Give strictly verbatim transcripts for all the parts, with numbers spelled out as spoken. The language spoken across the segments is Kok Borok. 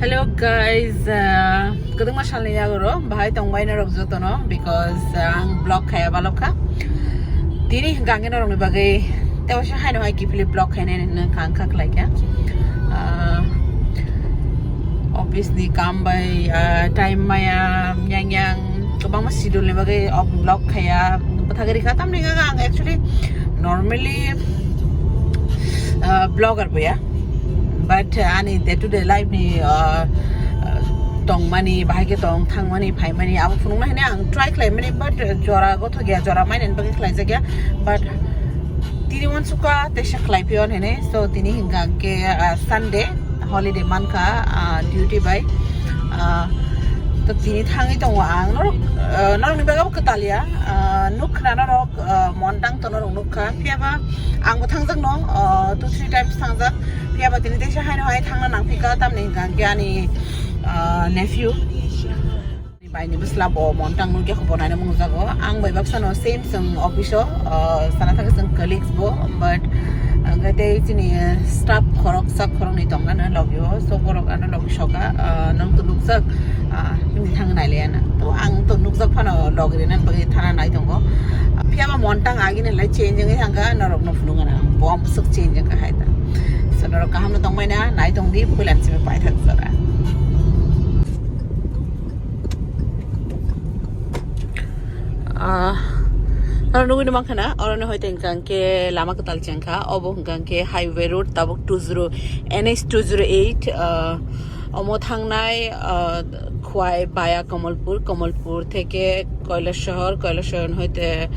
Hello guys, uh, kwdwngma salni yagoro bahai tongbai norok jotono, because, uh, ang vlog khaya balokha. Tini hwnkha ang norokni bagwi tei waisa haino hai kiphilwi vlog khainai hwnwi kha, ang kha khlaikha. Uh, office ni kam bai, uh, time maya yang yang kwbangma schedule ni bagwi vlog khaya bwthagwi rikha, tamni hwnkha ang actually normally, uh, vlogger bo ya. But, uh, ani day to day life ni, uh, uh, tongmani, bahai khe tong, thangmani, phaimani, abo phunukna hwnwi ang try khlaimani, but, uh, jora gothok ya, jora mainani bagwi khlaijakya. But tini uansukha teisa khlai phiyo hwnwi, so tini hwnkha khe, uh, Sunday, holiday mankha, uh, duty bai. Uh, to tini thangwi tongo ang, norok, uh, norokni bagwi abo kwtal ya, uh, nuk khna norok, uh, Montang to norok nuk kha, phiyaba angbo thangjak no, uh, two three times thangjak, phiyaba tini teisa haino hai thangna nangphikha, tamni hwnkha khe ani, uh, nephew. Baini bwsla bo Montang nukya kho bo naina mungjago. Ang bai baksa no same chwng office o, uh, sana thangkhe chwng colleagues bo, but, uh, hwnkhe tei chini staff khoroksa khoroknwi tongna no logio, so borok ano logi soka, uh, nang to nukjak, uh, bini thang nai le ano. To ang to nukjak phano log rina bagwi thana nai tongo. Phiya ba Montang agini lai change wngwi thangkha, norok no phunuk gana ang bom swk change wngkha hai ta. So norok kaham no tongmai na, nai tong di, puila simi paithak jora. Ah, norok nugwi no mankha na, oro no hoite hwnkha hwnkhe lama kwtal chengkha, obo hwnkha hwnkhe highway road tabuk two zero, N H two zero eight, ah, omo thangnai, ah, Khwai via Kamalpur, Kamalpur theke Kailasahar, Kailasahar hoite,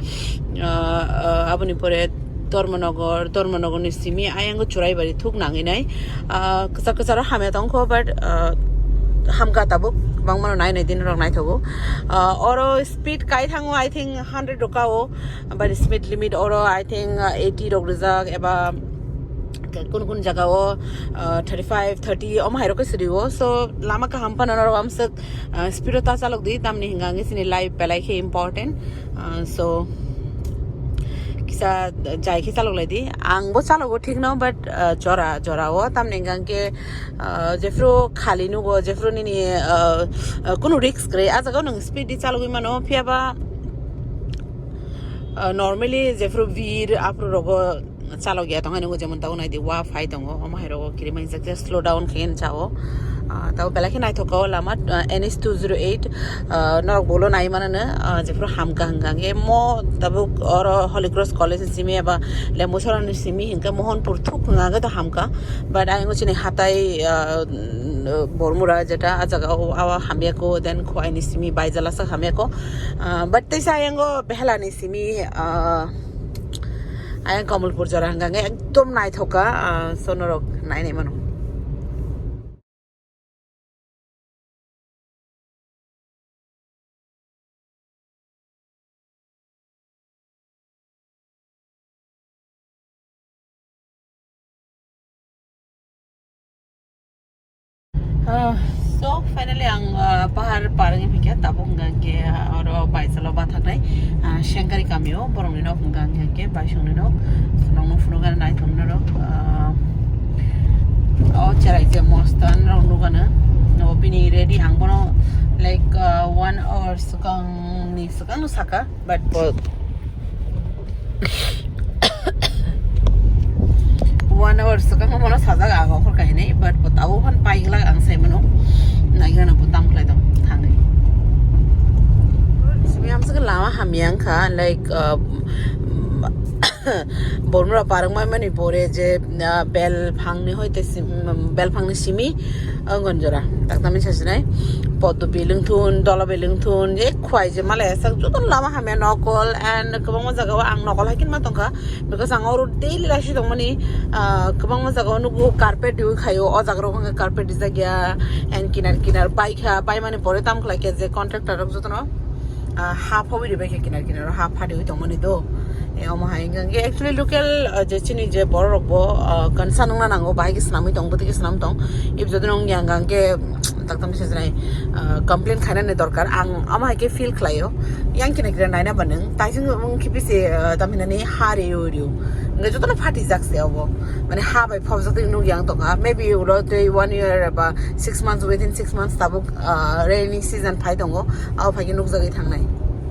ah, ah, aboni pore Dharmanagar, Dharmanagar ni simi ayang Churaibari thuk nangwi nai. Ah, kwchar kwchar o hamya tongkho, but, ah, hamkha tabuk, bangmano nai nai din rok naithogo. Ah, oro speed kai thango, I think hundred rok kao, but speed limit oro, I think, ah, eighty rok rijak, eba kun kun jaga o, ah, thirty-five, thirty omo hai rok khe siri o. So lama kaham phano norok amswk, ah, speed o ta chalok di, tamni hwnka hwnkhe chini life belai khe important. Ah, so kisa jai khe chalok lai di. Ang bo chalogo thik no, but, ah, jora, jora o tamni hwnka hwnkhe, ah, jephru khali nugo, jephru nini, ah, ah, kunu risk kwrwi. Ah jaga o nwng speed di chalogwi mano, phiya ba, ah, normally jephru bir aphru rogo chalok ya tong, ani jemon tau nai di wa phai tongo, omo hai rogo kiri mai jak, just slow down khe cha o. Ah, tau belai khe naithok o lama, ah, N H two zero eight, ah, norok bolo nai mano no, ah, jephru hamkha hwnka hwnkhe mo tabuk oro Holy Cross College ni simi eba Lembusora ni simi hwnkhe Mohanpur thuk hwnka hwnkhe to hamkha, but ayang chini hatai, ah, Bormura jeta ah jaga o awa hamya ko, then Khwai ni simi Baijala sak hamya ko, ah, but teisa ayang o Behela ni simi, ah, ayang Kamalpur jora hwnka hwnkhe ekdom naithok kha, ah, so norok nai nai mano. Ah, so finally ang, ah, pahar par wngwi phikha, tabuk hwnka hwnkhe, ah, oro Baijalo bathagnai, ah, Sengkari kamio, borokni nok hwnka hwnkhe Baisongni nok, so nokno phunukgana naithok norok, ah, o cherai je mostan rok nukgana, no bini ready ang bono like, ah, one hour swkangni swkangno saka, but bo One hour swkang mano sajak ang okhor kahinai, but bo tabo phan paiglak ang sai mano. Naigana bo tam khlai tong thangwi. Simi amsa lama hamya wngkha, like, uh, Bormura parwng mai mani pore je, uh, bel phangni hoite sim-, bel phangni simi, Angon jora, takta min sasinai. Poddo bilung thun, dola bilung thun, je Khwai je malai sak, joto lama hamya nokol, and kwbangma jaga o ang nokol hai kin ma tongkha, because ang oro daily laisi tongmani, ah, kwbangma jaga o nugo carpet riwi khaio, o jaga rok wngkha carpet rijak ya, and kinar kinar bai kha, bai mani pore tam khlai khe je contractor rok jotono, ah, ha phawi ribai khe kinar kinar o ha phadiwi tongmani do. E, omo hai wngkha hwnkhe actually local, ah, je chini je borok rok bo, ah, concern wngna nango, bahai khe swnamwi tong, bwtwi khe swnam tong. If jodi nung yang hwnkhe, Tak tam se jai, ah, complain khainani dorkar. Ang ama hai khe feel khlaio. Yang kina kira naina ba nwng. Taijing wng khibi se, ah, tam hinani ha re yo rio. Nge joto na phati jak se obo. Mane ha bai phobjak tei nuk yang tongkha. Maybe ulo tei one year ba six months, within six months tabuk, ah, rainy season phai tongo. Abo phai khe nukjagwi thangnai.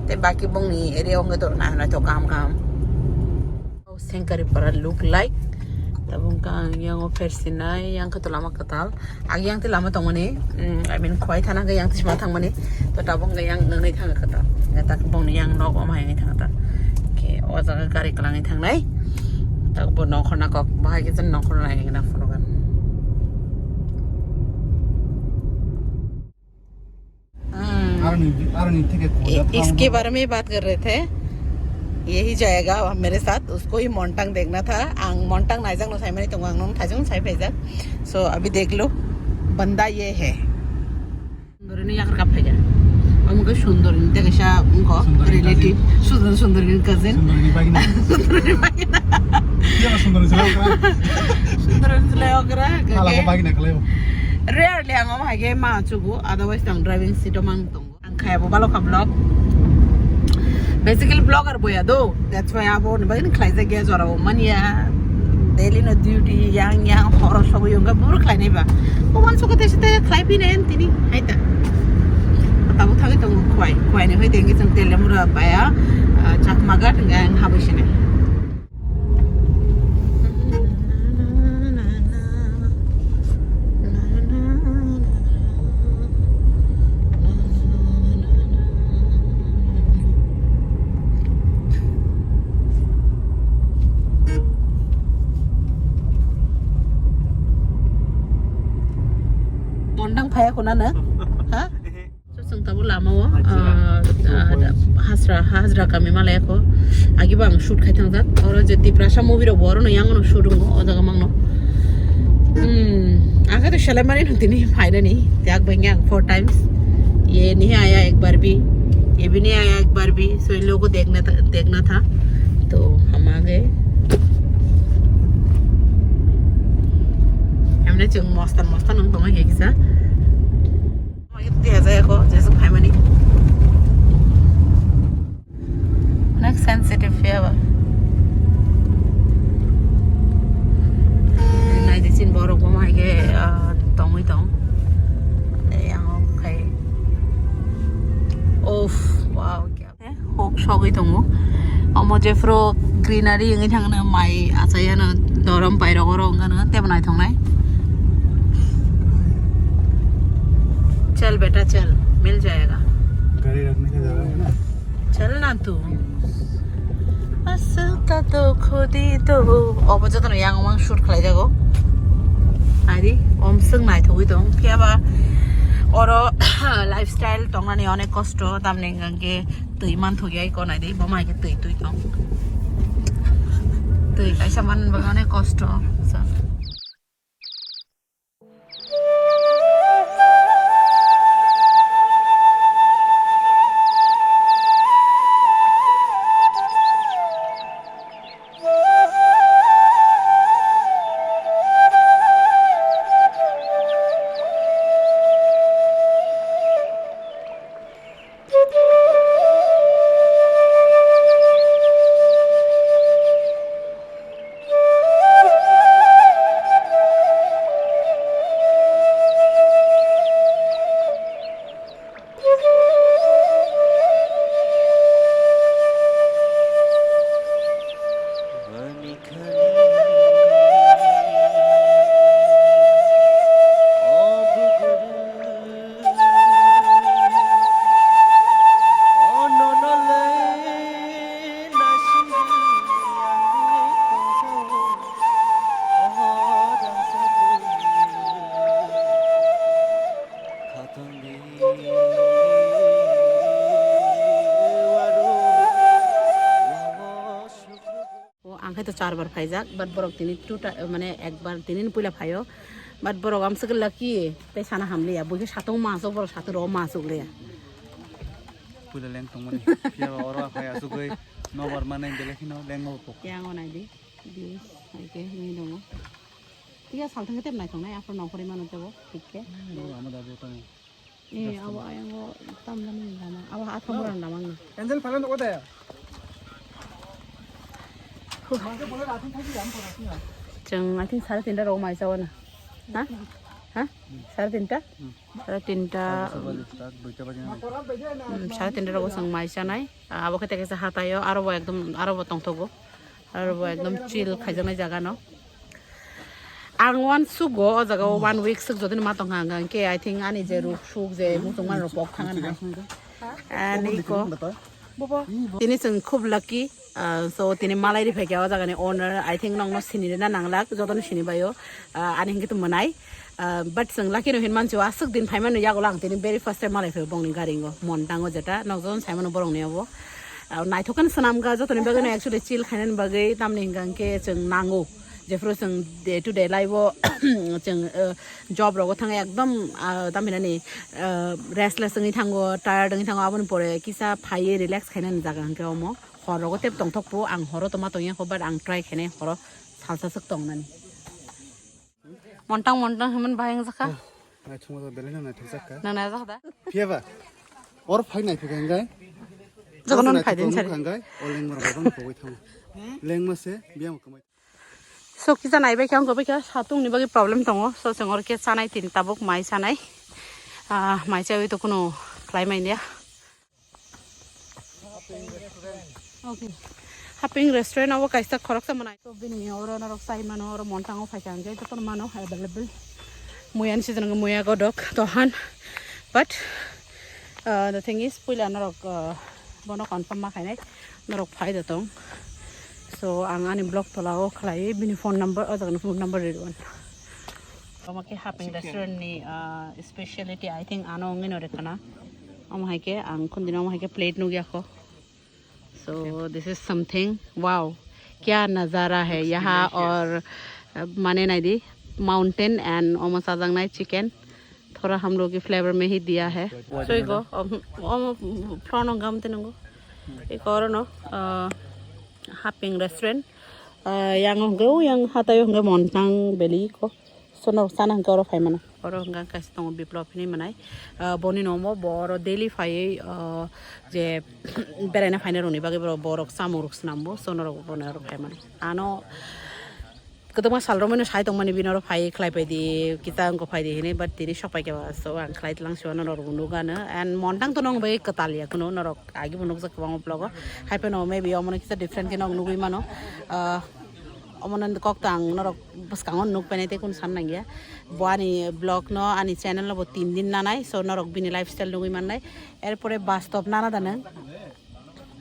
Tei baki bongni area wngwi to nainai to kaham kaham. Sengkari para look like. Tabuk ang yang o phersinai, yang khe to lama kwtal. Ag yang te lama tongmani, mm, I mean, khwai thana hwnkhe yang tisima thangmani. To tabuk hwnkhe yang nwngnai thangkha ta. Ya tak bongni yang nok omo hai thangkha ta. Ke o jaga gari kwlangwi thangnai. Tak bo nokhor na kok bahai khe jan nokhor na yang na phone kan. Hmm. Aroni, aroni ticket ko. इसके बारे में ही बात कर रहे थे। यही जाएगा अब मेरे साथ, उसको ही मोंटांग देखना था। Ang Montang naijak no saimani tongo, ang no thaijak sai phaijak. So, abhi dekh lo, banda ye hai. Sundori ni yakar kap phaijak. Amo ke Sundori ni tega sa ungko relative. Sundori ni cousin. Sundori ni bagina. Sundori ni bagina. Iya, Sundori ni sila okra. Sundori ni sila okra. Ala ko bagina kalai. Rarely ang omo hai khe ma chugo, otherwise tang driving seat o mang tongo. Ang khaya bo balo kha vlog. Basically vlogger boya do. That's why abo ni bagini khlai jak ya jora o mania. Daily no duty yang yang horo sobo yong ga buru khlai nai ba. O wan so ko te te khlai pi ne tini hai ta. Tabo thagi tong khwai khwai ne hoi dengi sang tele mura baya. Chakma ga tengga ang habai sine. Bondang phaya khuna na? Ha? Chwng tabuk lama o, ah, ah, hasra, hasra kami malaya kho. Agi bang shoot khai thangjak. Oro je Tiprasa movie rok bo oro no yang no shoot wngo, o jaga mang no. Hmm, aga to selai mani no tini phainani. Jak bang yang four times. Ye nahi aaya ek baar bhi. Ye bhi nahi aaya ek baar bhi. So in logo dekhna tha, dekhna tha. To hum aa gaye. Hamne chwng mostan mostan wng tongma khe kisa. Dia jaya ko, jesuk phaimani. Onek sensitive ya ba. Nai di chin borok bo mai ke, ah, tongwi tong. Dei ang ok khai. Of, wow, kya. Hok sogwi tongo. Omo jephuru greenery wngwi thangno mai achai ano dorom pairok oro wngkha no tebo naithoknai. Chal beta chal, mil jayega. Gari rakhne ka jaga hai na? Chal na tu. Aswk ta to khudi to. Obo jotono yang mang shoot khlai jago. Ari, omswk naithogwi tong. Phiya ba oro lifestyle tongnani onek kosto, tamni hwnkhe twi manthok ya iko nai di, bo mai khe twi twi tong. Twi kaisa man bagwi onek kosto. O, ang khe to char bar phaijak, but borok tini two ta-, mane ekbar tini ni puila phaio, but borok amswk lucky tei sana hamliya, bo khe satung ma aswk, borok satung rok ma aswk liya. Puila leng tongmani, phiya ba oro aphai aswk oi nobar manai belai kheno leng o pok. Yang o nai di, di, hai khe wngwi tongo. Iya, salthang tep naithok nai, aphuru nongkhorwi mano tebo, thik khe. Hmm, abo da bo tang. Eh, abo ayang o tamjani lama, abo athang buran lama nang. Angel phalan o da. Mangke bole rathun thagi jam pora sini. Chwng, I think, sare tinta rok mai chawana. Ha? Ha? Sare tinta? Hmm. Sare tinta. Duita baje na. Hmm, sare tinta rok chwng mai chanai. Abo khe tei kaisa hataio, aro bo ekdom, aro bo tongthogo. Aro bo ekdom chill khaijaknai jaga no. Ang uansuk go o jaga o one week swk jodi ma tong hang hang khe, I think, ani je ruk suk je muchung man rok pok thang ani hai. And iko tini chwng khub lucky. Ah, so tini malai ri phaikha o jaga ni owner, I think, nokno sini rina nanglak, jotono sini baio. Ah, ani hinkhe to mwnai. Ah, but chwng lucky no hin mansi o, aswk din phaimano yagulo ang tini very first time malai phai bongni gari o, Montang o jeta, nokjon saimano borokni obo. Ah, naithok khe swnam kha, jotoni bagwi no actually chill khainani bagwi, tamni hwnkha hwnkhe chwng nango. Jephuru chwng day to day life o chwng, ah, job rogo thangwi ekdom, ah, tamhinani, ah, restless wngwi thango, tired wngwi thango, aboni pore kisa phaiwi relax khainani jaga hwnkhe omo. Hor rogo tep tongthok phu, ang horo toma tongya kho, but ang try khainai horo salsa swk tongnani. Montang montang hwnmani bahai wngjakha. Oh, naithokma belai no naithokjak kha. Nang naijak da? Phiya ba? Or phai naithok hwngai. Jokono phai din sari. Hwngai, o lengma rok bang pogoi thango. Lengma se biyang kwmai. So kisa naibai khe ang kwbai kha, satung ni bagwi problem tongo. So chwng oro khe chanai tin tabuk mai chanai. Ah, mai chawi to kuno khlai mai ya. Okay. Haping restaurant abo kaisa khoroksa manai. To bini oro norok chai mano, oro Montang o phaikha hwnkhe jotono mano available. Muya ni season hwnkhe muya, godok, tohan. But, uh, the thing is, puila norok, uh, bono confirm ma khainai, norok phai da tong. So ang ani vlog tola o khlai bini phone number, o jaga ni phone number ri rwan. Omo khe Haping restaurant ni, uh, speciality, I think, ano wngwi no rwkha na. Omo hai khe ang khundino omo hai khe plate nukya kho. So this is something. Wow, kya nazara hai yaha aur, uh, mane nai di, mountain and omo sajangnai chicken. Thora hum log ki flavor mein hi diya hai. So iko, um, omo phone gam tenungo. Iko oro no, uh, Haping restaurant. Uh, yang hwnkhe, yang hatai hwnkhe Montang Valley ko. So norok chana hwnkhe oro phai mano. Oro hwnkhe kaisa tongo Biplop hinwi mwnai. Ah, boni nomo bo oro daily phaiwi, ah, je beraina phainai rokni bagwi borok, borok chamung rok swnambo. So norok boni oro phai mano. Ano kwbangma sal romwi no sai tongmani bini oro phai khlai phaidi, kita wngkha phaidi hinwi, but tini sok paikha ba. So ang khlai tlang siwano norok nukgano. And Montang to nong bai kwtal ya kuno norok agi bo nukjak kwbangma vlog o. Hai phano maybe omono kisa different khe nog nugwi mano. Ah, omono kok to ang norok bwskango nuk painai tei kun san nangya. Bo ani vlog no, ani channel no bo tin din nanai, so norok bini lifestyle nugwi mannai. Erpore Bastob nana da nang?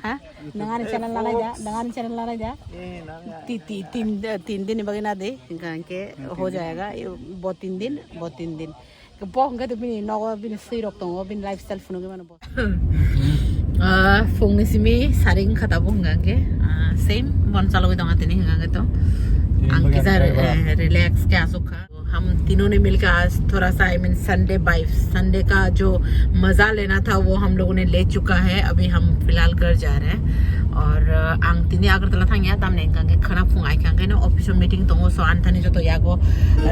Ha? Nang ani channel nanai da? Nang ani channel nanai da? Ti, ti, tin, tin din ni bagwi na de. Hingka hingke ho jayega. Bo tin din, bo tin din. Bo hingke to bini nogo bini swi rok tongo, bini lifestyle phunugwi mano bo. Ah, phungni simi sari wngkha tabuk hwnka hwnkhe, ah, same bon chalogwi tongkha tini hwnka hwnkhe to. Ang kisa, eh, relax khe asuk kha. हम तीनों ने मिलकर आज थोड़ा सा, I mean, Sunday vibes, Sunday का जो मज़ा लेना था, वो हम लोगों ने ले चुका है। अभी हम फिलहाल घर जा रहे हैं। और, uh, ang tini Agartala thangya, tamni hwnka hwnkhe khwna phung ai kha hwnkhe no office o meeting tongo, so ani thani joto yago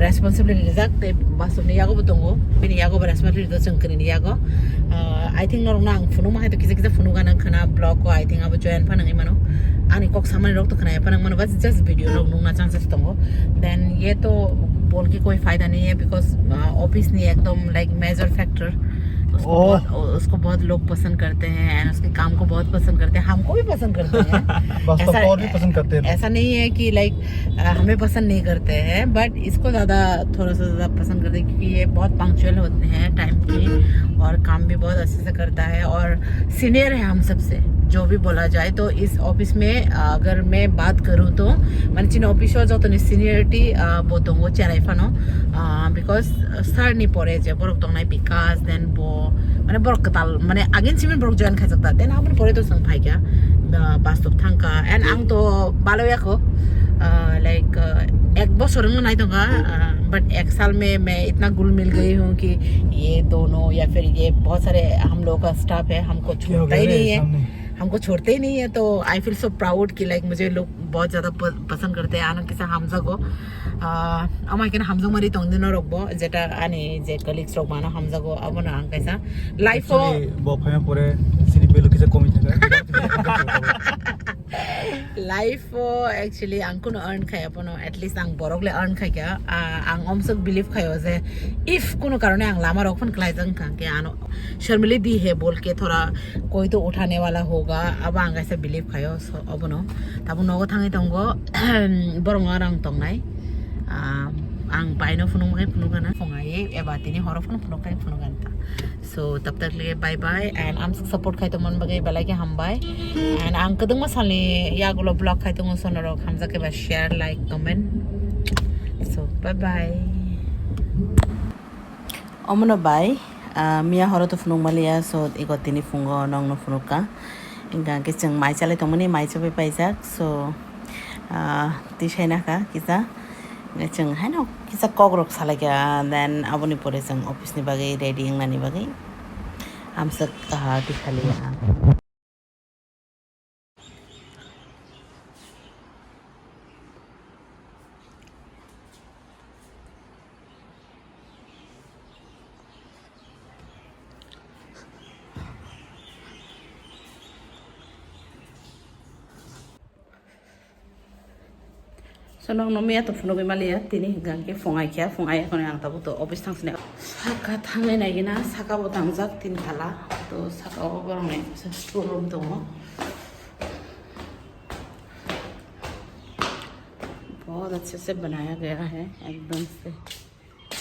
responsibility rijak, tei Basubni yago bo tongo, bini yago bo responsibility rijak, chwng kwrwini yago. Uh, I think norokno ang phunukma hai to kisa kisa phunukgana khwna vlog o, I think abo join pha nangwi mano. Ani kok samani rok to khwnaya pha nang mano, but just video rok nukna chance tongo. Then ye to bol ke koi fayda nahi hai, because, uh, office ni ekdom, like, major factor. उसको बहुत, उसको बहुत लोग पसंद करते हैं and उसके काम को बहुत पसंद करते हैं, हमको भी पसंद करते हैं। बास्तव को और भी पसंद करते हैं लोग। ऐसा नहीं है कि, like, अ, हमें पसंद नहीं करते हैं, but इसको ज़्यादा, थोड़ा सा ज़्यादा पसंद करते हैं, क्योंकि ये बहुत पंक्चुअल होते हैं टाइम की और काम भी बहुत अच्छे से करता है और सीनियर है हम सबसे, जो भी बोला जाए। तो इस ऑफिस में, अ, अगर मैं बात करूँ तो, माने, chini office o jotoni seniority, a, bo tongo cherai phano, a, because sir ni pore je borok tongnai Bikas, then bo, mane, borok kwtal, mane, agin simi borok join khaijak ta, then aboni pore to chwng phaikha, uh, Bastob thangkha, and ang to baloya kho, uh, like, uh, ek bosor wngna nai tongkha, uh, but ek saal mein main itna ghul mil gayi hoon ki ye dono ya phir ye bahut sare hum log ka staff hai, humko chhodta hi nahi hai. हमको छोड़ते ही नहीं है, तो I feel so proud कि like मुझे लोग बहुत ज्यादा प-, पसंद करते हैं। Ano kisa hamjago, ah, ama kena hamjak mari tong dino rokbo, jeta ani je colleagues rok mano hamjago, abono ang kaisa life o Actually, bo phaima pore sini belu kisa komi thaka. Life o actually ang kuno earn khai abono, at least ang borok le earn khai kha. Ah, ang omsok believe khaio je if kuno karone ang lama rok phone khlai jang kha ke ano शर्मिली दी है बोल के थोड़ा कोई तो उठाने वाला होगा, abo ang kaisa believe khaio, so abono. Tabuk nogo thangwi tongo, borok no rang tongnai. Ah, ang bai no phunuk makai phunuk gana. Phungai eba tini horo phunuk phunuk kai phunuk ganta. So tab tak le bye bye and amsuk support khai tongmani bagwi belai khe hambai. And ang kwdwngma salni yagulo vlog khai tongo, sonorok hamjak khe ba share, like, comment. So bye bye. Omono bai, ah, miya horo to phunuk maliya, so ego tini phungo nongno phunukha. Hingka khe chwng mai chalai tongmani, mai chabai paijak, so, ah, tisai nakha kisa. Chwng haino kisa kokrok salaikha, then aboni pore chwng office ni bagwi ready wngnani bagwi amswk, ah, tisaliya. So, nokno miya to phunugwi maliya, tini hwnkha hwnkhe phungai kha, phungai ya kheno ang tabuk to office thang sini. Saka thangwi naigina, saka bo tangjak tin tala, to saka o borokni showroom tongo. बहुत अच्छे से बनाया गया है, एकदम से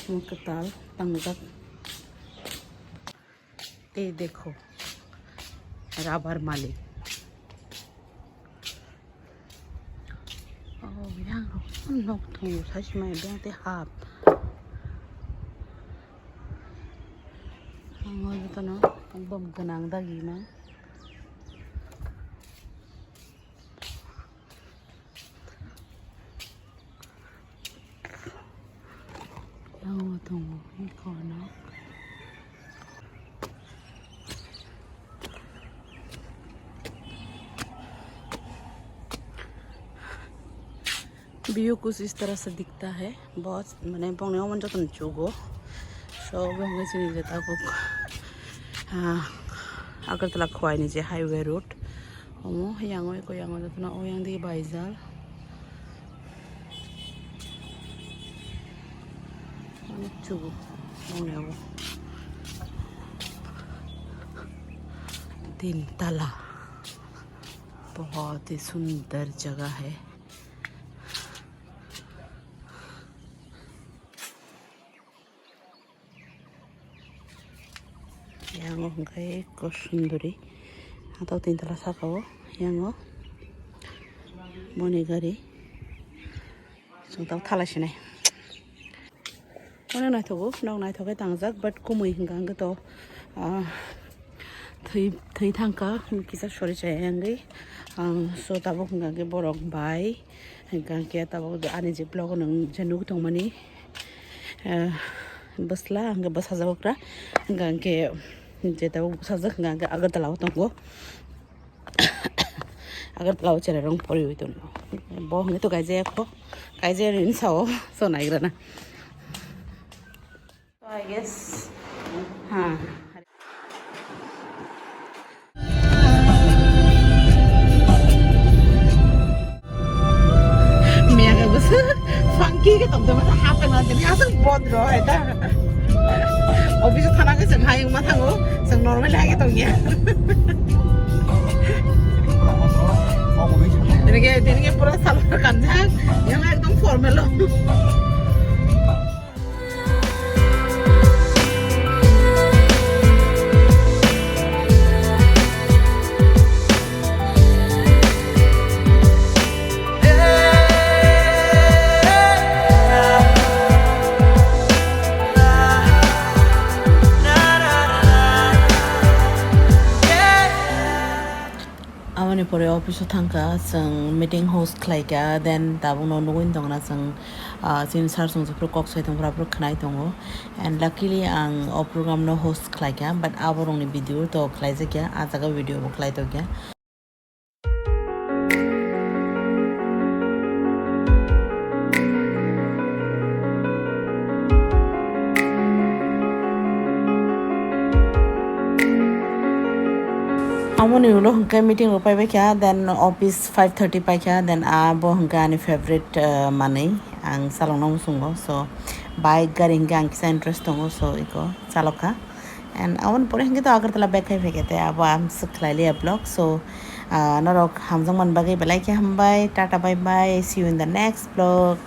मुख्य ताल तंगक। ये देखो, रबर माली। Oh, yang nok thung sai mai beng te hap. Ang jotono bom gwnang dagi ma. Yang tongo, iko no. View kuch is tarah se dikhta hai, bahut, mane, bongni omo jotono chugo. So, bongni chini je tabuk, ah, Agartala Khowai ni je highway road. Omo, yango, eko yango, jotono, o yang di baijal. Onek chugo, onek o. Tin tala. बहुत ही सुंदर जगह है। Yango hwnkhe ekko sunduri. Hato tin tala saka o. Yango boni gari. Chwng tabuk thala sinai. Onek naithogo, nok naithok khe tangjak, but kumui hwnkha hwnkhe to, ah, thwi, thwi thangkha, kisa sori chaya wngwi. Ang so tabuk hwnkha hwnkhe borok bai, hwnkha hwnkhe tabuk ani je vlog o nwng je nugwi tongmani, ah, bwsla hwnkhe bwsajak okra, hwnkha hwnkhe je tabuk bwsajak hwnkha hwnkhe Agartala o tongo. Agartala o cherai rong poriwi tongo. Bo hwnwi to kaijaya kho. Kaijaya ni sao so naigrana. So I guess. Ha. Miya ka gusa funky ka tong tong mata hapa na tini asal bodro eta. Office thana ka seng hayung ma thango, seng normal hai ka tong ya. Tini ke, tini ke pura salwar kanjak, yang ekdom formal lo. Aboni pore office o thangkha, chwng meeting host khlaikha, then tabukno nugwi tongna chwng, ah, chini sir chwng jephru kok sai tongphru aphuru khwnai tongo. And luckily ang o program no host khlaikha, but aborokni video to khlaijakya, ah jaga video bo khlai tongya. Amoni ulo hwnkhe meeting rok paibai kha, then office five thirty paikha, then abo hwnkhe ani favorite, uh, manwi, ang chalokna muchungo. So bike gari hwnkhe ang kisa interest tongo, so iko chalokha. And aboni pore hwnkhe to Agartala back khai phaikha, tei abo ang swk khlai liya vlog. So, uh, norok hamjakmani bagwi belai khe hambai, tata bye bye, see you in the next vlog.